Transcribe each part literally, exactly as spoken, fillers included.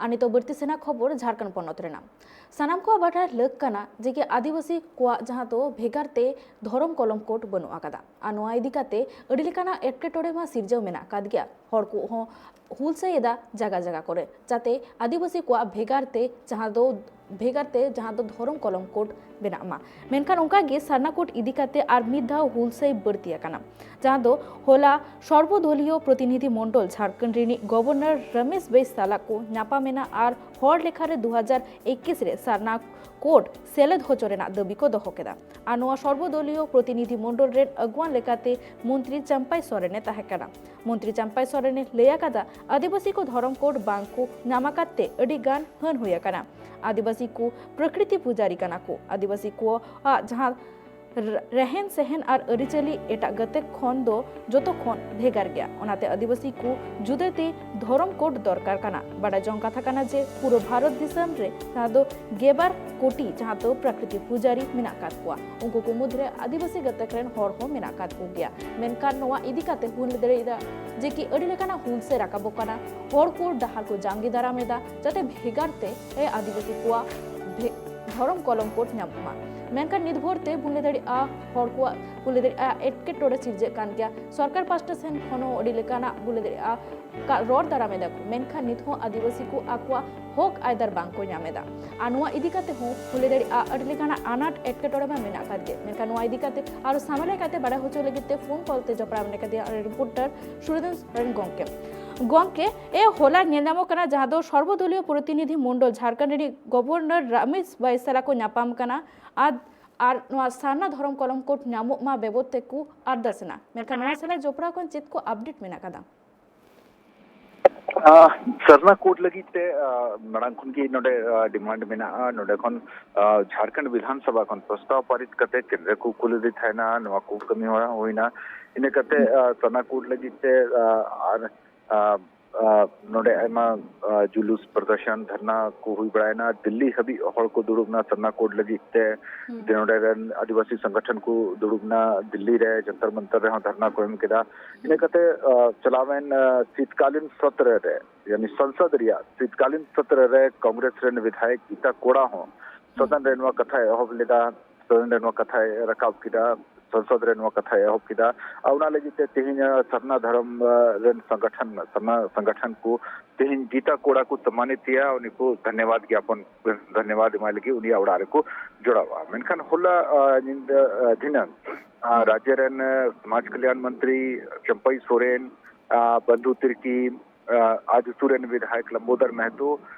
ᱟᱨ ᱱᱤᱛᱚᱜ ᱵᱟᱹᱲᱛᱤ ᱥᱮᱱᱟᱜ ᱠᱷᱚᱵᱚᱨ ᱡᱷᱟᱲᱠᱷᱚᱸᱰ ᱯᱚᱱᱚᱛ ᱨᱮᱱᱟᱜ᱾ ᱥᱟᱱᱟᱢ ᱠᱚᱣᱟᱜ ᱵᱟᱰᱟᱭ ᱞᱟᱹᱠ ᱠᱟᱱᱟ ᱡᱮ ᱠᱤ ᱟᱹᱫᱤᱵᱟᱹᱥᱤ ᱠᱚᱣᱟᱜ ᱡᱟᱦᱟᱸ ᱫᱚ ᱵᱷᱮᱜᱟᱨ ᱛᱮ ᱫᱷᱚᱨᱚᱢ ᱠᱚᱞᱚᱢ ᱠᱳᱰ ᱵᱟᱹᱱᱩᱜ ᱟᱠᱟᱫᱟ᱾ ᱟᱨ ᱱᱚᱣᱟ ᱤᱫᱤ ᱠᱟᱛᱮ ᱟᱹᱰᱤ ᱞᱮᱠᱟᱱᱟᱜ ᱮᱴᱠᱮᱴᱚᱬᱮ ᱢᱟ ᱥᱤᱨᱡᱟᱹᱣ ᱢᱮᱱᱟᱜ ᱟᱠᱟᱫ ᱜᱮᱭᱟ᱾ ᱦᱚᱲ ᱠᱚᱦᱚᱸ ᱦᱩᱞᱥᱟᱹᱭ ᱮᱫᱟ ᱡᱟᱭᱜᱟ ᱡᱟᱭᱜᱟ ᱠᱚᱨᱮ, ᱡᱟᱛᱮ ᱟᱹᱫᱤᱵᱟᱹᱥᱤ ᱠᱚᱣᱟᱜ ᱵᱷᱮᱜᱟᱨ ᱛᱮ ᱡᱟᱦᱟᱸ ᱫᱚ ᱵᱷᱮᱜᱟᱨ ᱛᱮ ᱡᱟᱦᱟᱸ ᱫᱚ ᱫᱷᱚᱨᱚᱢ ᱠᱚᱞᱚᱢ ᱠᱳᱰ ᱵᱮᱱᱟᱜ ᱢᱟ᱾ ᱢᱮᱱᱠᱷᱟᱱ ᱚᱱᱠᱟ ᱜᱮ ᱥᱟᱨᱱᱟ ᱠᱳᱰ ᱤᱫᱤ ᱠᱟᱛᱮ ᱟᱨ ᱢᱤᱫ ᱫᱷᱟᱣ ᱦᱩᱞᱥᱟᱹᱭ ᱵᱟᱹᱲᱛᱤ ᱟᱠᱟᱱᱟ, ᱡᱟᱦᱟᱸ ᱫᱚ ᱦᱚᱞᱟ ᱥᱚᱨᱵᱚᱫᱚᱞᱤᱭᱚ ᱯᱨᱚᱛᱤᱱᱤᱫᱷᱤ ᱢᱚᱱᱰᱚᱞ ᱡᱷᱟᱲᱠᱷᱚᱸᱰ ᱨᱤᱱᱤᱡ ᱜᱚᱵᱷᱚᱨᱱᱚᱨ ᱨᱚᱢᱮᱥ ᱵᱮᱥ ᱥᱟᱞᱟᱜ ᱠᱚ ᱧᱟᱯᱟᱢ ᱮᱱᱟ ᱟᱨ ᱦᱚᱲ ᱞᱮᱠᱷᱟ ᱨᱮ ᱫᱩ ᱦᱟᱡᱟᱨ ᱮᱠᱤᱥ ᱨᱮ ᱥᱟᱨᱱᱟ ᱠᱳᱰ ᱥᱮᱞᱮᱫ ᱦᱚᱪᱚ ᱨᱮᱱᱟᱜ ᱫᱟᱹᱵᱤ ᱠᱚ ᱫᱚᱦᱚ ᱠᱮᱫᱟ᱾ ᱟᱨ ᱱᱚᱣᱟ ᱥᱚᱨᱵᱚᱫᱚᱞᱤᱭᱚ ᱯᱨᱚᱛᱤᱱᱤᱫᱷᱤ ᱢᱚᱱᱰᱚᱞ ᱨᱮᱱ ᱟᱹᱜᱩᱣᱟᱹᱱ ᱞᱮᱠᱟᱛᱮ ᱢᱚᱱᱛᱨᱤ ᱪᱟᱢᱯᱟᱭ ᱥᱚᱨᱮᱱ ᱮ ᱛᱟᱦᱮᱸ ᱠᱟᱱᱟ᱾ ᱢᱚᱱᱛᱨᱤ ᱪᱟᱢᱯᱟᱭ ᱥᱚᱨᱮᱱ ᱮ ᱞᱟᱹᱭ ᱟᱠᱟᱫᱟ, ᱟᱹᱫᱤᱵᱟᱹᱥᱤ ᱠᱚ ᱫᱷᱚᱨᱚᱢ ᱠᱳᱰ ᱵᱟᱝ ᱠᱚ ᱧᱟᱢ ᱟᱠᱟᱫ ᱛᱮ ᱟᱹᱰᱤ ᱜᱟᱱ ᱦᱟᱹᱱ ᱦᱩᱭ ᱟᱠᱟᱱᱟ᱾ ᱟᱹᱫᱤᱵᱟᱹᱥᱤ ᱠᱚ ᱯᱨᱚᱠᱨᱤᱛᱤ ᱯᱩᱡᱟᱨᱤ ᱠᱟᱱᱟ ᱠᱚ᱾ ᱟᱹᱫᱤᱵᱟᱹᱥᱤ ᱠᱚᱣᱟᱜ ᱡᱟᱦᱟᱸ ᱨ-, ᱨᱮᱦᱮᱱ ᱥᱮᱦᱮᱱ ᱟᱨ ᱟᱹᱨᱤᱪᱟᱹᱞᱤ ᱮᱴᱟᱜ ᱜᱟᱛᱮ ᱠᱷᱚᱱ ᱫᱚ ᱡᱚᱛᱚ ᱠᱷᱚᱱ ᱵᱷᱮᱜᱟᱨ ᱜᱮᱭᱟ᱾ ᱚᱱᱟᱛᱮ ᱟᱹᱫᱤᱵᱟᱹᱥᱤ ᱠᱚ ᱡᱩᱫᱟᱹᱛᱮ ᱫᱷᱚᱨᱚᱢ ᱠᱳᱰ ᱫᱚᱨᱠᱟᱨ ᱠᱟᱱᱟ᱾ ᱵᱟᱰᱟᱭ ᱡᱚᱝ ᱠᱟᱛᱷᱟ ᱠᱟᱱᱟ ᱡᱮ ᱯᱩᱨᱟᱹ ᱵᱷᱟᱨᱚᱛ ᱫᱤᱥᱚᱢ ᱨᱮ ᱡᱟᱦᱟᱸ ᱫᱚ ᱜᱮᱵᱟᱨ ᱠᱳᱴᱤ ᱡᱟᱦᱟᱸ ᱫᱚ ᱯᱨᱟᱠᱨᱤᱛᱤᱠ ᱯᱩᱡᱟᱨᱤ ᱢᱮᱱᱟᱜ ᱟᱠᱟᱫ ᱠᱚᱣᱟ᱾ ᱩᱱᱠᱩ ᱠᱚ ᱢᱩᱫᱽᱨᱮ ᱟᱹᱫᱤᱵᱟᱹᱥᱤ ᱜᱟᱛᱟᱠ ᱨᱮᱱ ᱦᱚᱲ ᱦᱚᱸ ᱢᱮᱱᱟᱜ ᱟᱠᱟᱫ ᱠᱚᱜᱮᱭᱟ᱾ ᱢᱮᱱᱠᱷᱟᱱ ᱱᱚᱣᱟ ᱤᱫᱤ ᱠᱟᱛᱮ ᱦᱚᱸ ᱞᱟᱹᱭ ᱫᱟᱲᱮᱭᱟᱜᱼᱟ ᱡᱮ ᱠᱤ ᱟᱹᱰᱤ ᱞᱮᱠᱟᱱᱟᱜ ᱦᱩᱞᱥᱟᱹᱭ ᱨᱟᱠᱟᱵᱚᱜ ᱠᱟᱱᱟ᱾ ᱦᱚᱲ ᱠᱚ ᱰᱟᱦᱟᱨ ᱠᱚ ᱡᱟᱸᱜᱮ ᱫᱟᱨᱟᱢ ᱮᱫᱟ ᱡᱟᱛᱮ ᱵᱷᱮᱜᱟᱨ ᱛᱮ ᱟᱹᱫᱤᱵᱟᱹᱥᱤ ᱠᱚᱣᱟᱜ ᱵᱷᱮ-, ᱫᱷᱚᱨᱚᱢ ᱠᱚᱞᱚᱢ ᱠᱳᱰ ᱧᱟᱢᱚᱜ ᱢᱟ᱾ ᱢᱮᱱᱠᱷᱟᱱ ᱱᱤᱛ ᱵᱷᱳᱨ ᱛᱮ ᱵᱚᱱ ᱞᱟᱹᱭ ᱫᱟᱲᱮᱭᱟᱜᱼᱟ ᱦᱚᱲ ᱠᱚᱣᱟᱜ ᱵᱚᱱ ᱞᱟᱹᱭ ᱫᱟᱲᱮᱭᱟᱜᱼᱟ ᱮᱴᱠᱮᱴᱚᱬᱮ ᱥᱤᱨᱡᱟᱹᱜ ᱠᱟᱱ ᱜᱮᱭᱟ᱾ ᱥᱚᱨᱠᱟᱨ ᱯᱟᱥᱴᱟ ᱥᱮᱱ ᱠᱷᱚᱱ ᱦᱚᱸ ᱟᱹᱰᱤ ᱞᱮᱠᱟᱱᱟᱜ ᱵᱚᱱ ᱞᱟᱹᱭ ᱫᱟᱲᱮᱭᱟᱜᱼᱟ ᱠᱟ-, ᱨᱚᱲ ᱫᱟᱨᱟᱢ ᱮᱫᱟ ᱠᱚ, ᱢᱮᱱᱠᱷᱟᱱ ᱱᱤᱛ ᱦᱚᱸ ᱟᱹᱫᱤᱵᱟᱹᱥᱤ ᱠᱚ ᱟᱠᱚᱣᱟᱜ ᱦᱚᱠ ᱟᱭᱫᱟᱨ ᱵᱟᱝ ᱠᱚ ᱧᱟᱢ ᱮᱫᱟ᱾ ᱟᱨ ᱱᱚᱣᱟ ᱤᱫᱤ ᱠᱟᱛᱮ ᱦᱚᱸ ᱵᱚᱱ ᱞᱟᱹᱭ ᱫᱟᱲᱮᱭᱟᱜᱼᱟ ᱟᱹᱰᱤ ᱞᱮᱠᱟᱱᱟᱜ ᱟᱱᱟᱴ ᱮᱴᱠᱮᱴᱚᱬᱮ ᱢᱟ ᱢᱮᱱᱟᱜ ᱟᱠᱟᱫ ᱜᱮ, ᱢᱮᱱᱠᱷᱟᱱ ᱱᱚᱣᱟ ᱤᱫᱤ ᱠᱟᱛᱮ ᱟᱨᱚ ᱥᱟᱢᱟᱞᱟᱭ ᱠᱟᱛᱮ ᱵᱟᱲᱟᱭ ᱦᱚᱪᱚ ᱞᱟᱹᱜᱤᱫ ᱛᱮ ᱯᱷᱳᱱ ᱠᱚᱞ ᱛᱮ ᱡᱚᱯᱲᱟᱣ ᱢᱮᱱᱟᱜ ᱟᱠᱟᱫᱮᱭᱟ ᱟᱞᱮ ᱨᱤᱯᱳᱨᱴᱟᱨ ᱥᱩᱨᱮᱱ ᱥᱚᱨᱮᱱ ᱜᱚᱢᱠᱮ᱾ ᱜᱚᱢᱠᱮ, ᱮ ᱦᱚᱞᱟ ᱧᱮᱞ ᱧᱟᱢᱚᱜ ᱠᱟᱱᱟ ᱡᱟᱦᱟᱸ ᱫᱚ ᱥᱚᱨᱵᱚᱫᱚᱞᱤᱭᱚ ᱯᱨᱚᱛᱤᱱᱤᱫᱷᱤ ᱢᱚᱱᱰᱚᱞ ᱡᱷᱟᱲᱠᱷᱚᱸᱰ ᱨᱤᱱᱤᱡ ᱜᱚᱵᱷᱚᱨᱱᱚᱨ ᱨᱟᱢᱮᱥ ᱵᱟᱭᱤᱥ ᱥᱟᱞᱟᱜ ᱠᱚ ᱧᱟᱯᱟᱢ ᱠᱟᱱᱟ᱾ ᱟᱨ, ᱟᱨ ᱱᱚᱣᱟ ᱥᱟᱨᱱᱟ ᱫᱷᱚᱨᱚᱢ ᱠᱚᱞᱚᱢ ᱠᱳᱰ ᱧᱟᱢᱚᱜ ᱢᱟ ᱵᱟᱵᱚᱫ ᱛᱮᱠᱚ ᱟᱨᱫᱟᱥ ᱮᱱᱟ᱾ ᱢᱮᱱᱠᱷᱟᱱ ᱱᱚᱣᱟ ᱥᱟᱞᱟᱜ ᱡᱚᱯᱲᱟᱣ ᱠᱷᱚᱱ ᱪᱮᱫ ᱠᱚ ᱟᱯᱰᱮᱴ ᱢᱮᱱᱟᱜ ᱟᱠᱟᱫᱟ? ᱟᱦ, ᱥᱟᱨᱱᱟ ᱠᱳᱰ ᱞᱟᱹᱜᱤᱫ ᱛᱮ, ᱟᱦ, ᱢᱟᱲᱟᱝ ᱠᱷᱚᱱ ᱜᱮ ᱱᱚᱰᱮ, ᱟᱦ, ᱰᱤᱢᱟᱱᱰ ᱢᱮᱱᱟᱜᱼᱟ᱾ ᱱᱚᱰᱮ ᱠᱷᱚᱱ, ᱟᱦ, ᱡᱷᱟᱲᱠᱷᱚᱸᱰ ᱵᱤᱫᱷᱟᱱ ᱥᱚᱵᱷᱟ ᱠᱷᱚᱱ ᱯᱨᱚᱥᱛᱟᱵ ᱯᱟᱨᱤᱛ ᱠᱟᱛᱮ ᱠᱮᱱᱫᱨᱚ ᱠᱚ ᱠᱩᱞ ᱤᱫᱤ ᱛᱟᱦᱮᱱᱟ᱾ ᱱᱚᱣᱟ ᱠᱚ ᱠᱟᱹᱢᱤ ᱦᱚᱨᱟ ᱦᱩᱭᱱᱟ᱾ ᱤᱱᱟᱹ ᱠᱟᱛᱮ, ᱟᱦ, ᱥᱟᱨᱱᱟ ᱠᱳᱰ ᱞᱟᱹᱜᱤᱫ ᱛᱮ, ᱟᱦ, ᱟᱨ, ᱟᱦ, ᱟᱨ ᱱᱚᱰᱮ ᱟᱭᱢᱟ ᱟᱨ ᱡᱩᱞᱩᱥ, ᱯᱨᱚᱫᱚᱨᱥᱚᱱ, ᱫᱷᱟᱨᱱᱟ ᱠᱚ ᱦᱩᱭ ᱵᱟᱲᱟᱭᱮᱱᱟ᱾ ᱫᱤᱞᱞᱤ ᱦᱟᱹᱵᱤᱡ ᱦᱚᱲ ᱠᱚ ᱫᱩᱲᱩᱵ ᱮᱱᱟ ᱥᱟᱨᱱᱟ ᱠᱳᱰ ᱞᱟᱹᱜᱤᱫ ᱛᱮ᱾ ᱦᱩᱸ᱾ ᱱᱚᱰᱮ ᱨᱮᱱ ᱟᱹᱫᱤᱵᱟᱹᱥᱤ ᱥᱚᱝᱜᱚᱴᱷᱚᱱ ᱠᱚ ᱫᱩᱲᱩᱵ ᱮᱱᱟ ᱫᱤᱞᱞᱤ ᱨᱮ, ᱡᱚᱱᱛᱚᱨ ᱢᱚᱱᱛᱚᱨ ᱨᱮᱦᱚᱸ ᱫᱷᱟᱨᱱᱟ ᱠᱚ ᱮᱢ ᱠᱮᱫᱟ᱾ ᱤᱱᱟᱹ ᱠᱟᱛᱮ ᱟᱨ ᱪᱟᱞᱟᱣᱮᱱ ᱟᱨ ᱥᱤᱛᱠᱟᱞᱤᱱ ᱥᱚᱛᱨᱚ ᱨᱮ, ᱭᱟᱱᱤ ᱥᱚᱝᱥᱚᱫ ᱨᱮᱭᱟᱜ ᱥᱤᱛᱠᱟᱞᱤᱱ ᱥᱚᱛᱨᱚ ᱨᱮ ᱠᱚᱝᱜᱨᱮᱥ ᱨᱮᱱ ᱵᱤᱫᱷᱟᱭᱚᱠ ᱜᱤᱛᱟ ᱠᱳᱲᱟ ᱦᱚᱸ ᱥᱚᱫᱚᱱ ᱨᱮ ᱱᱚᱣᱟ ᱠᱟᱛᱷᱟᱭ ᱮᱦᱚᱵ ᱞᱮᱫᱟ, ᱥᱚᱫᱚᱱ ᱨᱮ ᱱᱚᱣᱟ ᱠᱟᱛᱷᱟᱭ ᱨᱟᱠᱟᱵ ᱠᱮᱫᱟ, ᱥᱚᱝᱥᱚᱫ ᱨᱮ ᱱᱚᱣᱟ ᱠᱟᱛᱷᱟᱭ ᱮᱦᱚᱵ ᱠᱮᱫᱟ᱾ ᱟᱨ ᱚᱱᱟ ᱞᱟᱹᱜᱤᱫ ᱛᱮ ᱛᱮᱦᱮᱧ ᱥᱟᱨᱱᱟ ᱫᱷᱚᱨᱚᱢ ᱨᱮᱱ ᱥᱚᱝᱜᱚᱴᱷᱚᱱ, ᱥᱟᱨᱱᱟ ᱥᱚᱝᱜᱚᱴᱷᱚᱱ ᱠᱚ ᱛᱮᱦᱮᱧ ᱜᱤᱛᱟ ᱠᱳᱲᱟ ᱠᱚ ᱥᱚᱢᱢᱟᱱᱤᱛ ᱮᱭᱟ, ᱩᱱᱤ ᱠᱚ ᱫᱷᱚᱱᱭᱚᱵᱟᱫ ᱜᱮᱭᱟᱯᱚᱱ, ᱫᱷᱚᱱᱭᱚᱵᱟᱫ ᱮᱢᱟᱭ ᱞᱟᱹᱜᱤᱫ ᱩᱱᱤᱭᱟᱜ ᱚᱲᱟᱜ ᱨᱮᱠᱚ ᱡᱚᱲᱟᱣᱟ᱾ ᱢᱮᱱᱠᱷᱟᱱ ᱦᱚᱞᱟ ᱟᱨ ᱧᱤᱫᱟᱹ ᱟᱨ ᱫᱷᱤᱱᱟᱹᱝ ᱟᱨ ᱨᱟᱡᱽᱡᱚ ᱨᱮᱱ ᱟᱨ ᱥᱚᱢᱟᱡᱽ ᱠᱚᱞᱭᱟᱱ ᱢᱚᱱᱛᱨᱤ ᱪᱟᱢᱯᱟᱭ ᱥᱚᱨᱮᱱ, ᱟᱨ ᱵᱚᱱᱫᱷᱩ ᱛᱤᱨᱠᱤ, ᱟᱨ ᱟᱡᱽ ᱟᱹᱛᱩ ᱨᱮᱱ ᱵᱤᱫᱷᱟᱭᱚᱠ ᱞᱚᱢᱵᱳᱫᱚᱨ ᱢᱟᱦᱟᱛᱳ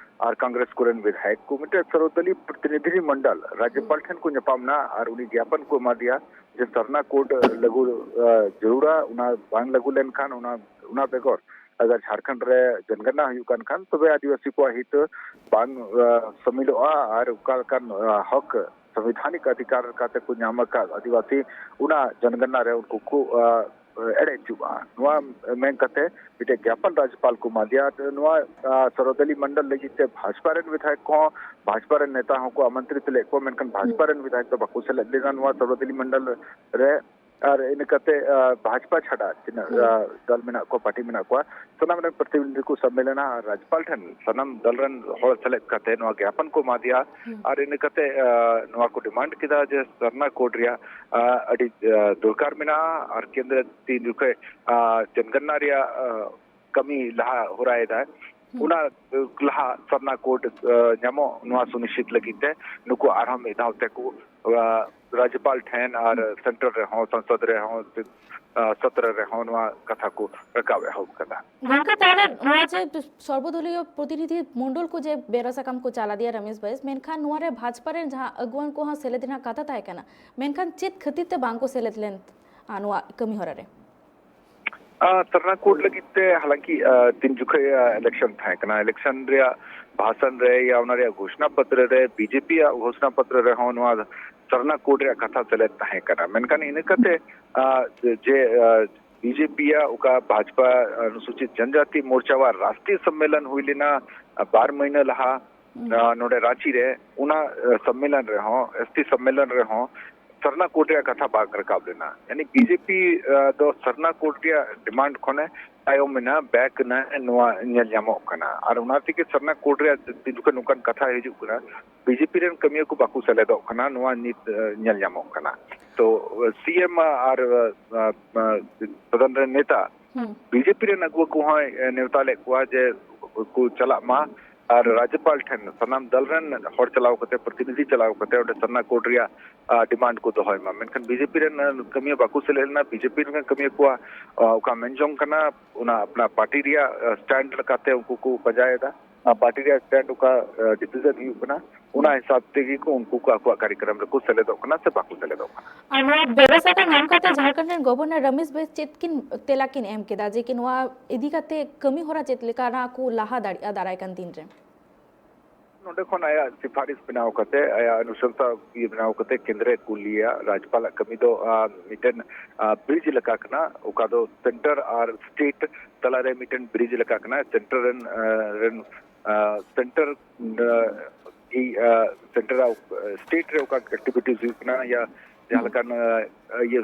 ᱟᱨ ᱠᱚᱝᱜᱨᱮᱥ ᱠᱚᱨᱮᱱ ᱵᱤᱫᱷᱟᱭᱚᱠ ᱠᱚ ᱢᱤᱫᱴᱮᱱ ᱥᱚᱨᱚᱫᱟᱞᱤ ᱯᱨᱚᱛᱤᱱᱤᱫᱷᱤ ᱢᱚᱱᱰᱚᱞ ᱨᱟᱡᱽᱡᱚᱯᱟᱞ ᱴᱷᱮᱱ ᱠᱚ ᱧᱟᱯᱟᱢ ᱮᱱᱟ ᱟᱨ ᱩᱱᱤ ᱜᱮᱭᱟᱯᱚᱱ ᱠᱚ ᱮᱢᱟ ᱫᱮᱭᱟ ᱡᱮ ᱥᱟᱨᱱᱟ ᱠᱳᱰ ᱞᱟᱹᱜᱩ ᱟᱨ ᱡᱟᱹᱨᱩᱲᱟ, ᱚᱱᱟ ᱵᱟᱝ ᱞᱟᱹᱜᱩ ᱞᱮᱱᱠᱷᱟᱱ, ᱚᱱᱟ, ᱚᱱᱟ ᱵᱮᱜᱚᱨ ᱟᱜᱟᱨ ᱡᱷᱟᱲᱠᱷᱚᱸᱰ ᱨᱮ ᱡᱚᱱᱜᱚᱱᱟ ᱦᱩᱭᱩᱜ ᱠᱟᱱ ᱠᱷᱟᱱ, ᱛᱚᱵᱮ ᱟᱹᱫᱤᱵᱟᱹᱥᱤ ᱠᱚᱣᱟᱜ ᱦᱤᱛ ᱵᱟᱝ ᱟᱨ ᱥᱟᱹᱢᱤᱞᱚᱜᱼᱟ ᱟᱨ ᱚᱠᱟ ᱞᱮᱠᱟᱱ ᱟᱨ ᱦᱚᱠ, ᱥᱚᱝᱵᱤᱫᱷᱟᱱᱤᱠ ᱚᱫᱷᱤᱠᱟᱨ ᱞᱮᱠᱟᱛᱮ ᱠᱚ ᱧᱟᱢ ᱟᱠᱟᱫ ᱟᱹᱫᱤᱵᱟᱹᱥᱤ, ᱚᱱᱟ ᱡᱚᱱᱜᱚᱱᱟ ᱨᱮ ᱩᱱᱠᱩ ᱠᱚ ᱟᱨ ᱮᱲᱮ ᱦᱚᱪᱚᱜᱼᱟ᱾ ᱱᱚᱣᱟ ᱢᱮᱱ ᱠᱟᱛᱮ ᱢᱤᱫᱴᱮᱡ ᱜᱮᱭᱟᱯᱚᱱ ᱨᱟᱡᱽᱡᱚᱯᱟᱞ ᱠᱚ ᱮᱢᱟ ᱫᱮᱭᱟ᱾ ᱟᱨ ᱱᱚᱣᱟ ᱟᱨ ᱥᱚᱨᱚᱫᱟᱞᱤ ᱢᱚᱱᱰᱚᱞ ᱞᱟᱹᱜᱤᱫ ᱛᱮ ᱵᱷᱟᱡᱽᱯᱟ ᱨᱮᱱ ᱵᱤᱫᱷᱟᱭᱚᱠ ᱠᱚᱦᱚᱸ, ᱵᱷᱟᱡᱽᱯᱟ ᱨᱮᱱ ᱱᱮᱛᱟ ᱦᱚᱸᱠᱚ ᱟᱢᱚᱱᱛᱨᱤᱛ ᱞᱮᱫ ᱠᱚᱣᱟ, ᱢᱮᱱᱠᱷᱟᱱ ᱵᱷᱟᱡᱽᱯᱟ ᱨᱮᱱ ᱵᱤᱫᱷᱟᱭᱚᱠ ᱫᱚ ᱵᱟᱠᱚ ᱥᱮᱞᱮᱫ ᱞᱮᱱᱟ ᱱᱚᱣᱟ ᱥᱚᱨᱚᱫᱟᱞᱤ ᱢᱚᱱᱰᱚᱞ ᱨᱮ᱾ ᱟᱨ ᱤᱱᱟᱹ ᱠᱟᱛᱮ ᱟᱨ ᱵᱷᱟᱡᱽᱯᱟ ᱪᱷᱟᱰᱟ ᱛᱤᱱᱟᱹᱜ ᱟᱨ ᱫᱚᱞ ᱢᱮᱱᱟᱜ ᱠᱚᱣᱟ, ᱯᱟᱨᱴᱤ ᱢᱮᱱᱟᱜ ᱠᱚᱣᱟ, ᱥᱟᱱᱟᱢ ᱨᱮᱱ ᱯᱨᱚᱛᱤᱱᱤᱫᱷᱤ ᱠᱚ ᱥᱟᱵ ᱢᱤᱞ ᱮᱱᱟ ᱟᱨ ᱨᱟᱡᱽᱯᱟᱞ ᱴᱷᱮᱱ ᱥᱟᱱᱟᱢ ᱫᱚᱞ ᱨᱮᱱ ᱦᱚᱲ ᱥᱮᱞᱮᱫ ᱠᱟᱛᱮ ᱱᱚᱣᱟ ᱜᱮᱭᱟᱯᱚᱱ ᱠᱚ ᱮᱢᱟ ᱫᱮᱭᱟ᱾ ᱟᱨ ᱤᱱᱟᱹ ᱠᱟᱛᱮ ᱟᱨ ᱱᱚᱣᱟ ᱠᱚ ᱰᱤᱢᱟᱱᱰ ᱠᱮᱫᱟ ᱡᱮ ᱥᱟᱨᱱᱟ ᱠᱳᱰ ᱨᱮᱭᱟᱜ ᱟᱨ ᱟᱹᱰᱤ ᱟᱨ ᱫᱚᱨᱠᱟᱨ ᱢᱮᱱᱟᱜᱼᱟ ᱟᱨ ᱠᱮᱱᱫᱨᱚ ᱛᱤᱱ ᱡᱚᱠᱷᱮᱡ ᱟᱨ ᱡᱚᱱᱜᱚᱱᱟ ᱨᱮᱭᱟᱜ ᱟᱨ ᱠᱟᱹᱢᱤ ᱞᱟᱦᱟ ᱦᱚᱨᱟᱭᱮᱫᱟᱭ, ᱚᱱᱟ ᱞᱟᱦᱟ ᱥᱟᱨᱱᱟ ᱠᱳᱰ ᱟᱨ ᱧᱟᱢᱚᱜ, ᱱᱚᱣᱟ ᱥᱩᱱᱤᱥᱪᱤᱛ ᱞᱟᱹᱜᱤᱫ ᱛᱮ ᱱᱩᱠᱩ ᱟᱨᱦᱚᱸ ᱢᱤᱫ ᱫᱷᱟᱣ ᱛᱮᱠᱚ ᱟᱨ ᱨᱟᱡᱽᱡᱚᱯᱟᱞ ᱴᱷᱮᱱ ᱟᱨ ᱥᱮᱱᱴᱟᱨ ᱨᱮᱦᱚᱸ, ᱥᱚᱝᱥᱚᱫ ᱨᱮᱦᱚᱸ, ᱟᱨ ᱥᱚᱛᱨᱚ ᱨᱮᱦᱚᱸ ᱱᱚᱣᱟ ᱠᱟᱛᱷᱟ ᱠᱚ ᱨᱟᱠᱟᱵ ᱮᱦᱚᱵ ᱠᱟᱫᱟ᱾ ᱜᱚᱝᱠᱮ, ᱛᱟᱦᱚᱞᱮ ᱱᱚᱣᱟ ᱡᱮ ᱥᱚᱨᱵᱚᱫᱚᱞᱤᱭᱚ ᱯᱨᱚᱛᱤᱱᱤᱫᱷᱤ ᱢᱚᱱᱰᱚᱞ ᱠᱚ ᱡᱮ ᱵᱮᱨᱚᱥᱟ ᱠᱟᱢ ᱠᱚ ᱪᱟᱞᱟᱣ ᱤᱫᱤᱭᱟ ᱨᱚᱢᱮᱥ ᱵᱟᱭᱤᱥ, ᱢᱮᱱᱠᱷᱟᱱ ᱱᱚᱣᱟ ᱨᱮ ᱵᱷᱟᱡᱽᱯᱟ ᱨᱮᱱ ᱡᱟᱦᱟᱸ ᱟᱹᱜᱩᱣᱟᱹᱱ ᱠᱚᱦᱚᱸ ᱥᱮᱞᱮᱫ ᱨᱮᱱᱟᱜ ᱠᱟᱛᱷᱟ ᱛᱟᱦᱮᱸ ᱠᱟᱱᱟ, ᱢᱮᱱᱠᱷᱟᱱ ᱪᱮᱫ ᱠᱷᱟᱹᱛᱤᱨ ᱛᱮ ᱵᱟᱝ ᱠᱚ ᱥᱮᱞᱮᱫ ᱞᱮᱱ, ᱟ, ᱱᱚᱣᱟ ᱠᱟᱹᱢᱤ ᱦᱚᱨᱟ ᱨᱮ? ᱟᱨ ᱥᱟᱨᱱᱟ ᱠᱳᱰ ᱞᱟᱹᱜᱤᱫ ᱛᱮ ᱦᱟᱞᱟᱝᱠᱤ, ᱟᱨ ᱛᱤᱱ ᱡᱚᱠᱷᱮᱡ, ᱟᱨ ᱤᱞᱮᱠᱥᱚᱱ ᱛᱟᱦᱮᱸ ᱠᱟᱱᱟ, ᱤᱞᱮᱠᱥᱚᱱ ᱨᱮᱭᱟᱜ ᱵᱷᱟᱥᱚᱱ ᱨᱮ ᱭᱟ ᱚᱱᱟ ᱨᱮᱭᱟᱜ ᱜᱷᱳᱥᱱᱟ ᱯᱚᱛᱨᱚ ᱨᱮ ᱵᱤᱡᱮᱯᱤ ᱭᱟᱜ ᱜᱷᱳᱥᱱᱟ ᱯᱚᱛᱨᱚ ᱨᱮᱦᱚᱸ ᱱᱚᱣᱟ ᱥᱟᱨᱱᱟ ᱠᱳᱰ ᱨᱮᱭᱟᱜ ᱠᱟᱛᱷᱟ ᱥᱮᱞᱮᱫ ᱛᱟᱦᱮᱸ ᱠᱟᱱᱟ᱾ ᱢᱮᱱᱠᱷᱟᱱ ᱤᱱᱟᱹ ᱠᱟᱛᱮ, ᱟᱨ ᱡᱮ, ᱟᱨ ᱵᱤᱡᱮᱯᱤᱭᱟᱜ ᱚᱠᱟ ᱵᱷᱟᱡᱽᱯᱟ ᱚᱱᱩᱥᱩᱪᱤᱛ ᱡᱚᱱᱡᱟᱛᱤ ᱢᱳᱨᱪᱟ ᱣᱟᱜ ᱨᱟᱥᱴᱨᱤᱭᱚ ᱥᱚᱢᱢᱮᱞᱚᱱ ᱦᱩᱭ ᱞᱮᱱᱟ ᱵᱟᱨ ᱢᱟᱹᱦᱱᱟᱹ ᱞᱟᱦᱟ ᱱᱚᱰᱮ ᱨᱟᱸᱪᱤ ᱨᱮ, ᱚᱱᱟ ᱥᱚᱢᱢᱮᱞᱚᱱ ᱨᱮᱦᱚᱸ, ᱮᱥᱴᱤ ᱥᱚᱢᱢᱮᱞᱚᱱ ᱨᱮᱦᱚᱸ ᱥᱟᱨᱱᱟ ᱠᱳᱰ ᱨᱮᱭᱟᱜ ᱠᱟᱛᱷᱟ ᱵᱟᱝ ᱨᱟᱠᱟᱵ ᱞᱮᱱᱟ᱾ ᱭᱟᱱᱤ ᱵᱤᱡᱮᱯᱤ ᱫᱚ ᱥᱟᱨᱱᱟ ᱠᱳᱰ ᱨᱮᱭᱟᱜ ᱰᱤᱢᱟᱱᱰ ᱠᱷᱚᱱᱮ ᱛᱟᱭᱚᱢ ᱮᱱᱟ, ᱵᱮᱠ ᱮᱱᱟ, ᱱᱚᱣᱟ ᱧᱮᱞ ᱧᱟᱢᱚᱜ ᱠᱟᱱᱟ᱾ ᱟᱨ ᱚᱱᱟ ᱛᱮᱜᱮ ᱥᱟᱨᱱᱟ ᱠᱳᱰ ᱨᱮᱭᱟᱜ ᱛᱤ ᱡᱚᱠᱷᱚᱱ ᱱᱚᱝᱠᱟᱱ ᱠᱟᱛᱷᱟ ᱦᱤᱡᱩᱜ ᱠᱟᱱᱟ, ᱵᱤᱡᱮᱯᱤ ᱨᱮᱱ ᱠᱟᱹᱢᱤᱭᱟᱹ ᱠᱚ ᱵᱟᱠᱚ ᱥᱮᱞᱮᱫᱚᱜ ᱠᱟᱱᱟ, ᱱᱚᱣᱟ ᱱᱤᱛ ᱧᱮᱞ ᱧᱟᱢᱚᱜ ᱠᱟᱱᱟ᱾ ᱛᱚ ᱥᱤ ᱮᱢ ᱟᱨ ᱥᱚᱫᱚᱱ ᱨᱮᱱ ᱱᱮᱛᱟ ᱵᱤᱡᱮᱯᱤ ᱨᱮᱱ ᱟᱹᱜᱩᱣᱟᱹ ᱠᱚᱦᱚᱸᱭ ᱱᱮᱣᱛᱟ ᱞᱮᱫ ᱠᱚᱣᱟ ᱡᱮ ᱠᱚ ᱪᱟᱞᱟᱜ ᱢᱟ ᱟᱨ ᱨᱟᱡᱽᱡᱚᱯᱟᱞ ᱴᱷᱮᱱ ᱥᱟᱱᱟᱢ ᱫᱚᱞ ᱨᱮᱱ ᱦᱚᱲ ᱪᱟᱞᱟᱣ ᱠᱟᱛᱮ, ᱯᱨᱚᱛᱤᱱᱤᱫᱷᱤ ᱪᱟᱞᱟᱣ ᱠᱟᱛᱮ ᱚᱸᱰᱮ ᱥᱟᱨᱱᱟ ᱠᱳᱰ ᱨᱮᱭᱟᱜ ᱰᱤᱢᱟᱱᱰ ᱠᱚ ᱫᱚᱦᱚᱭ ᱢᱟ᱾ ᱢᱮᱱᱠᱷᱟᱱ ᱵᱤᱡᱮᱯᱤ ᱨᱮᱱ ᱠᱟᱹᱢᱤᱭᱟᱹ ᱵᱟᱠᱚ ᱥᱮᱞᱮᱫ ᱞᱮᱱᱟ᱾ ᱵᱤᱡᱮᱯᱤ ᱨᱮᱱ ᱠᱟᱹᱢᱤᱭᱟᱹ ᱠᱚᱣᱟᱜ ᱚᱠᱟ ᱢᱮᱱ ᱡᱚᱝ ᱠᱟᱱᱟ, ᱚᱱᱟ ᱟᱯᱱᱟ ᱯᱟᱨᱴᱤ ᱨᱮᱭᱟᱜ ᱥᱴᱮᱱᱰ ᱞᱮᱠᱟᱛᱮ ᱩᱱᱠᱩ ᱠᱚ ᱯᱟᱸᱡᱟᱭᱮᱫᱟ᱾ ᱟᱨ ᱯᱟᱨᱴᱤ ᱨᱮᱭᱟᱜ ᱥᱴᱮᱱᱰ ᱚᱠᱟ ᱰᱤᱥᱤᱡᱚᱱ ᱦᱩᱭᱩᱜ ᱠᱟᱱᱟ, ᱚᱱᱟ ᱦᱤᱥᱟᱹᱵ ᱛᱮᱜᱮ ᱠᱚ ᱩᱱᱠᱩ ᱠᱚ ᱟᱠᱚᱣᱟᱜ ᱠᱟᱨᱭᱚᱠᱨᱚᱢ ᱨᱮᱠᱚ ᱥᱮᱞᱮᱫᱚᱜ ᱠᱟᱱᱟ ᱥᱮ ᱵᱟᱠᱚ ᱥᱮᱞᱮᱫᱚᱜ ᱠᱟᱱᱟ᱾ ᱟᱨ ᱱᱚᱣᱟ ᱵᱮᱵᱚᱥᱛᱟ ᱧᱟᱢ ᱠᱟᱛᱮ ᱡᱷᱟᱲᱠᱷᱚᱸᱰ ᱨᱮᱱ ᱜᱚᱵᱷᱚᱨᱱᱚᱨ ᱨᱚᱢᱮᱥ ᱵᱮᱥ ᱪᱮᱫ ᱠᱤᱱ ᱛᱮᱞᱟ ᱠᱤᱱ ᱮᱢ ᱠᱮᱫᱟ ᱡᱮ ᱠᱤ ᱱᱚᱣᱟ ᱤᱫᱤ ᱠᱟᱛᱮ ᱠᱟᱹᱢᱤ ᱦᱚᱨᱟ ᱪᱮᱫ ᱞᱮᱠᱟᱱᱟᱜ ᱠᱚ ᱞᱟᱦᱟ ᱫᱟᱲᱮᱭᱟᱜᱼᱟ ᱫᱟᱨᱟᱭ ᱠᱟᱱ ᱫᱤᱱ ᱨᱮ? ᱱᱚᱰᱮ ᱠᱷᱚᱱ ᱟᱭᱟᱜ ᱥᱤᱯᱷᱟᱨᱤᱥ ᱵᱮᱱᱟᱣ ᱠᱟᱛᱮ, ᱟᱭᱟᱜ ᱚᱱᱩᱥᱚᱝᱥᱟ ᱤᱭᱟᱹ ᱵᱮᱱᱟᱣ ᱠᱟᱛᱮ ᱠᱮᱱᱫᱨᱚᱭ ᱠᱩᱞ ᱞᱮᱭᱟ᱾ ᱨᱟᱡᱽᱯᱟᱞᱟᱜ ᱠᱟᱹᱢᱤ ᱫᱚ ᱢᱤᱫᱴᱮᱱ ᱵᱨᱤᱡᱽ ᱞᱮᱠᱟ ᱠᱟᱱᱟ, ᱚᱠᱟ ᱫᱚ ᱥᱮᱱᱴᱟᱨ ᱟᱨ ᱥᱴᱮᱴ ᱛᱟᱞᱟᱨᱮ ᱢᱤᱫᱴᱮᱱ ᱵᱨᱤᱡᱽ ᱞᱮᱠᱟ ᱠᱟᱱᱟ᱾ ᱥᱮᱱᱴᱟᱨ ᱨᱮᱱ ᱨᱮᱱ ᱥᱮᱱᱴᱟᱨ ᱥᱮᱱᱴᱟᱨ ᱥᱴᱮᱴ ᱨᱮ ᱚᱠᱟ ᱮᱠᱴᱤᱵᱷᱤᱴᱤᱡᱽ ᱦᱩᱭᱩᱜ ᱠᱟᱱᱟ, ᱭᱟ ᱡᱟᱦᱟᱸ ᱞᱮᱠᱟᱱ ᱤᱭᱟᱹ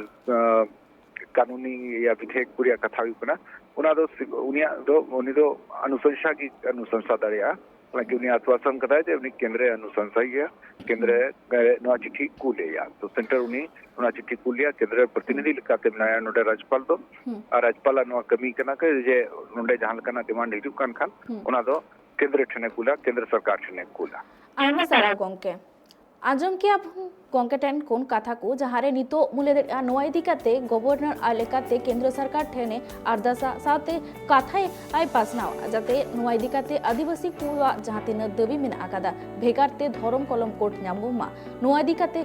ᱠᱟᱹᱱᱩᱱᱤ ᱭᱟ ᱵᱤᱫᱷᱮᱭᱚᱠ ᱠᱚ ᱨᱮᱭᱟᱜ ᱠᱟᱛᱷᱟ ᱦᱩᱭᱩᱜ ᱠᱟᱱᱟ, ᱚᱱᱟ ᱫᱚ ᱩᱱᱤᱭᱟᱜ ᱫᱚ, ᱩᱱᱤ ᱫᱚ ᱚᱱᱩᱥᱚᱝᱥᱟ ᱜᱮ ᱚᱱᱩᱥᱚᱝᱥᱟ ᱫᱟᱲᱮᱭᱟᱜᱼᱟ᱾ ᱦᱟᱞᱟᱝᱠᱤ ᱩᱱᱤ ᱟᱥᱣᱟᱥᱚᱱ ᱠᱟᱫᱟᱭ ᱡᱮ ᱩᱱᱤ ᱠᱮᱱᱫᱨᱚᱭ ᱚᱱᱩᱥᱚᱝᱥᱟᱭ ᱜᱮᱭᱟ, ᱠᱮᱱᱫᱨᱚ ᱱᱚᱣᱟ ᱪᱤᱴᱷᱤ ᱠᱩᱞᱮᱭᱟ᱾ ᱛᱚ ᱥᱮᱱᱴᱟᱨ ᱩᱱᱤ ᱚᱱᱟ ᱪᱤᱴᱷᱤ ᱠᱩᱞᱮᱭᱟ, ᱠᱮᱱᱫᱨᱚ ᱯᱨᱚᱛᱤᱱᱤᱫᱷᱤ ᱞᱮᱠᱟᱛᱮ ᱢᱮᱱᱟᱭᱟ ᱱᱚᱰᱮ ᱨᱟᱡᱽᱯᱟᱞ ᱫᱚ᱾ ᱟᱨ ᱨᱟᱡᱽᱯᱟᱞᱟᱜ ᱱᱚᱣᱟ ᱠᱟᱹᱢᱤ ᱠᱟᱱᱟ ᱠᱤ ᱡᱮ ᱱᱚᱰᱮ ᱡᱟᱦᱟᱸ ᱞᱮᱠᱟᱱᱟᱜ ᱰᱤᱢᱟᱱᱰ ᱦᱤᱡᱩᱜ ᱠᱟᱱ ᱠᱷᱟᱱ ᱚᱱᱟ ᱫᱚ ᱠᱮᱱᱫᱨᱚ ᱴᱷᱮᱱᱮ ᱠᱩᱞᱟ, ᱠᱮᱱᱫᱨᱚ ᱥᱚᱨᱠᱟᱨ ᱴᱷᱮᱱᱮ ᱠᱩᱞᱟ᱾ ᱟᱭᱢᱟ ᱥᱟᱨᱦᱟᱣ ᱜᱚᱢᱠᱮ᱾ ᱟᱸᱡᱚᱢ ᱠᱮᱭᱟ ᱵᱚᱱ ᱜᱚᱢᱠᱮ ᱴᱷᱮᱱ ᱠᱷᱚᱱ ᱠᱟᱛᱷᱟ ᱠᱚ, ᱡᱟᱦᱟᱸ ᱨᱮ ᱱᱤᱛᱚᱜ ᱢᱩᱞᱮ ᱫᱟᱲᱮᱭᱟᱜᱼᱟ ᱱᱚᱣᱟ ᱤᱫᱤ ᱠᱟᱛᱮ ᱜᱚᱵᱷᱚᱨᱱᱚᱨ ᱟᱨ ᱞᱮᱠᱟᱛᱮ ᱠᱮᱱᱫᱨᱚ ᱥᱚᱨᱠᱟᱨ ᱴᱷᱮᱱᱮ ᱟᱨᱫᱟᱥᱟ ᱥᱟᱶᱛᱮ ᱠᱟᱛᱷᱟᱭ ᱟᱭ ᱯᱟᱥᱱᱟᱣ, ᱡᱟᱛᱮ ᱱᱚᱣᱟ ᱤᱫᱤ ᱠᱟᱛᱮ ᱟᱹᱫᱤᱵᱟᱹᱥᱤ ᱠᱚᱣᱟᱜ ᱡᱟᱦᱟᱸ ᱛᱤᱱᱟᱹᱜ ᱫᱟᱹᱵᱤ ᱢᱮᱱᱟᱜ ᱟᱠᱟᱫᱟ, ᱵᱷᱮᱜᱟᱨ ᱛᱮ ᱫᱷᱚᱨᱚᱢ ᱠᱚᱞᱚᱢ ᱠᱳᱰ ᱧᱟᱢᱚᱜ ᱢᱟ᱾ ᱱᱚᱣᱟ ᱤᱫᱤ ᱠᱟᱛᱮ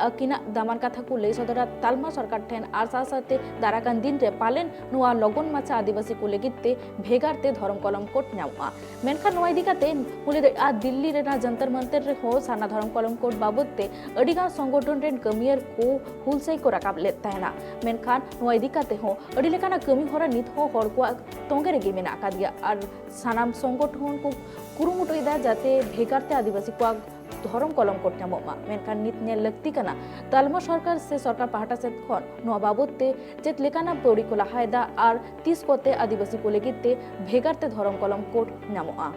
ᱟᱹᱠᱤᱱᱟᱜ ᱫᱟᱢᱟᱱ ᱠᱟᱛᱷᱟ ᱠᱚ ᱞᱟᱹᱭ ᱥᱚᱫᱚᱨᱟ ᱛᱟᱞᱢᱟ ᱥᱚᱨᱠᱟᱨ ᱴᱷᱮᱱ, ᱟᱨ ᱥᱟᱶ ᱥᱟᱶᱛᱮ ᱫᱟᱨᱟᱠᱟᱱ ᱫᱤᱱ ᱨᱮ ᱯᱟᱞᱮᱱ ᱱᱚᱣᱟ ᱞᱚᱜᱚᱱ ᱢᱟᱪᱷᱟ ᱟᱹᱫᱤᱵᱟᱹᱥᱤ ᱠᱚ ᱞᱟᱹᱜᱤᱫ ᱛᱮ ᱵᱷᱮᱜᱟᱨ ᱛᱮ ᱫᱷᱚᱨᱚᱢ ᱠᱚᱞᱚᱢ ᱠᱳᱰ ᱧᱟᱢᱚᱜᱼᱟ᱾ ᱢᱮᱱᱠᱷᱟᱱ ᱱᱚᱣᱟ ᱤᱫᱤ ᱠᱟᱛᱮ ᱢᱩᱞᱮ ᱫᱟᱲᱮᱭᱟᱜᱼᱟ ᱫᱤᱞᱞᱤ ᱨᱮᱱᱟᱜ ᱡᱚᱱᱛᱚᱨ ᱢᱚᱱᱛᱚᱨ ᱨᱮᱦᱚᱸ ᱥᱟᱨᱱᱟ ᱫᱷᱚᱨᱚᱢ ᱠᱚᱞᱚᱢ ᱠᱳᱰ ᱵᱟᱵᱚᱫ ᱛᱮ ᱟᱹᱰᱤ ᱜᱟᱱ ᱥᱚᱝᱜᱚᱴᱷᱚᱱ ᱨᱮᱱ ᱠᱟᱹᱢᱤᱭᱟᱹ ᱠᱚ ᱦᱩᱞᱥᱟᱹᱭ ᱠᱚ ᱨᱟᱠᱟᱵ ᱞᱮᱫ ᱛᱟᱦᱮᱱᱟ᱾ ᱢᱮᱱᱠᱷᱟᱱ ᱱᱚᱣᱟ ᱤᱫᱤ ᱠᱟᱛᱮ ᱦᱚᱸ ᱟᱹᱰᱤ ᱞᱮᱠᱟᱱᱟᱜ ᱠᱟᱹᱢᱤ ᱦᱚᱨᱟ ᱱᱤᱛ ᱦᱚᱸ ᱦᱚᱲ ᱠᱚᱣᱟᱜ ᱛᱚᱸᱜᱮ ᱨᱮᱜᱮ ᱢᱮᱱᱟᱜ ᱟᱠᱟᱫ ᱜᱮᱭᱟ ᱟᱨ ᱥᱟᱱᱟᱢ ᱥᱚᱝᱜᱚᱴᱷᱚᱱ ᱠᱚ ᱠᱩᱨᱩᱢᱩᱴᱩᱭᱮᱫᱟ ᱡᱟᱛᱮ ᱵᱷᱮᱜᱟᱨ ᱛᱮ ᱟᱹᱫᱤᱵᱟᱹᱥᱤ ᱠᱚᱣᱟᱜ ᱫᱷᱚᱨᱚᱢ ᱠᱚᱞᱚᱢ ᱠᱳᱰ ᱧᱟᱢᱚᱜ ᱢᱟ᱾ ᱢᱮᱱᱠᱷᱟᱱ ᱱᱤᱛ ᱧᱮᱞ ᱞᱟᱹᱠᱛᱤ ᱠᱟᱱᱟ ᱛᱟᱞᱢᱟ ᱥᱚᱨᱠᱟᱨ ᱥᱮ ᱥᱚᱨᱠᱟᱨ ᱯᱟᱦᱴᱟ ᱥᱮᱫ ᱠᱷᱚᱱ ᱱᱚᱣᱟ ᱵᱟᱵᱚᱫ ᱛᱮ ᱪᱮᱫ ᱞᱮᱠᱟᱱᱟᱜ ᱯᱟᱹᱣᱲᱤ ᱠᱚ ᱞᱟᱦᱟᱭᱮᱫᱟ ᱟᱨ ᱛᱤᱥ ᱠᱚᱛᱮ ᱟᱹᱫᱤᱵᱟᱹᱥᱤ ᱠᱚ ᱞᱟᱹᱜᱤᱫ ᱛᱮ ᱵᱷᱮᱜᱟᱨ ᱛᱮ ᱫᱷᱚᱨᱚᱢ ᱠᱚᱞᱚᱢ ᱠᱳᱰ ᱧᱟᱢᱚᱜᱼᱟ᱾